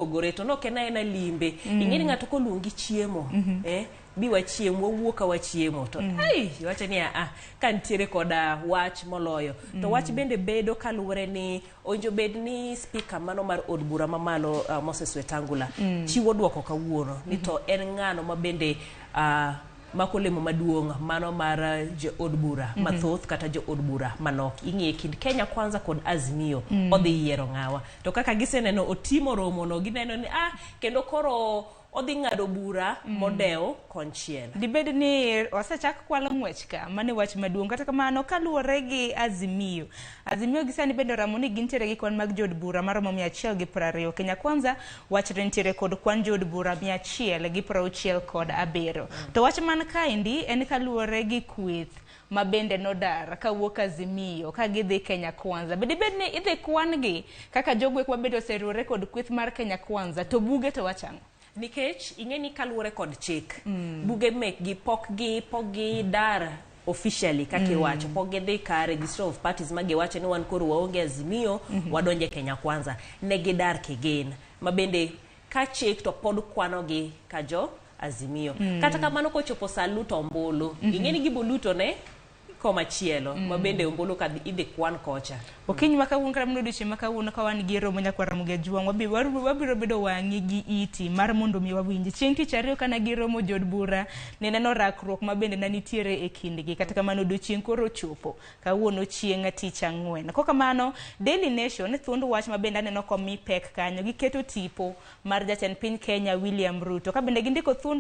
Opogore to nok en aena limbe. Ing'e ni ng'ato koluongi chiemo, bi wachiem, wawuo ka wachiemo to ai iwacho ni a ka nitiere koda wach moloyo. To wach bende bedo kaluwore ni owinjo bed ni speaker mano mar od bura mamalo, Moses Wetangula, chiwo duoko kawuono ni to en ng'ano ma bende mako lemo maduong' mano mar jo od bura mathoth kata jo od bura manok. Ing'iye kind Kenya Kwanza kod Azimio, odhi yiero ng'awa. To kaka giseneno otimo romono, gineno ni kendo koro odhi ng'ado bura modewo konchiel. Dibed ni osechak kwalo ng'wech ka, mano e wach maduong'. Kata kamano, kaluwore gi Azimio, Azimio gi sani bende oramo ni gintiere gi kwan mag jood bura maromo 120. Kenya Kwanza wachre nitiere kod kwan jood bura 167. To wach man kaendi en kaluwore gi kweth ma bende nodar kawuok Azimio ka gidhi Kenya Kwanza. Be dibed ni idhi kwan gi kaka jogo eko mabende oseriwore kod kweth mar Kenya Kwanza, to buge to wachang'o? Nikech ing'e ni kaluwore kod chik, buge mekgi pok gi dar officially kaka iwacho, pok gidhi ka registrar of parties ma giwacho ni wan koro waonge Azimio, wadonje Kenya Kwanza. Ne gidar kigen ma bende ka chik to pod kwanogi ka jo Azimio. Kata kamano, kochopo sa luto ombulu, ing'e ni gibo luto ne komachielo ma bende ombulu ka idhi kwan kocha. Okinyi ma kawuono kata mana odiochieng' ma kawuono ka wan gi romo nyakwar Ramogi Ajwang', wabiro bedo wang'i gi iti mar mondo mi wawinji. Chieng' tich ariyo kana giromo jood bura, ne neno rakruok ma bende ne nitiere e kindgi. Kata kamano, odiochieng' koro ochopo kawuono chieng' tich ang'wen. Kokamano, Daily Nation thuond wach ma bende aneno komi pek kanyo, giketo tipo mar jatend piny Kenya William Ruto ka bende gindiko thuond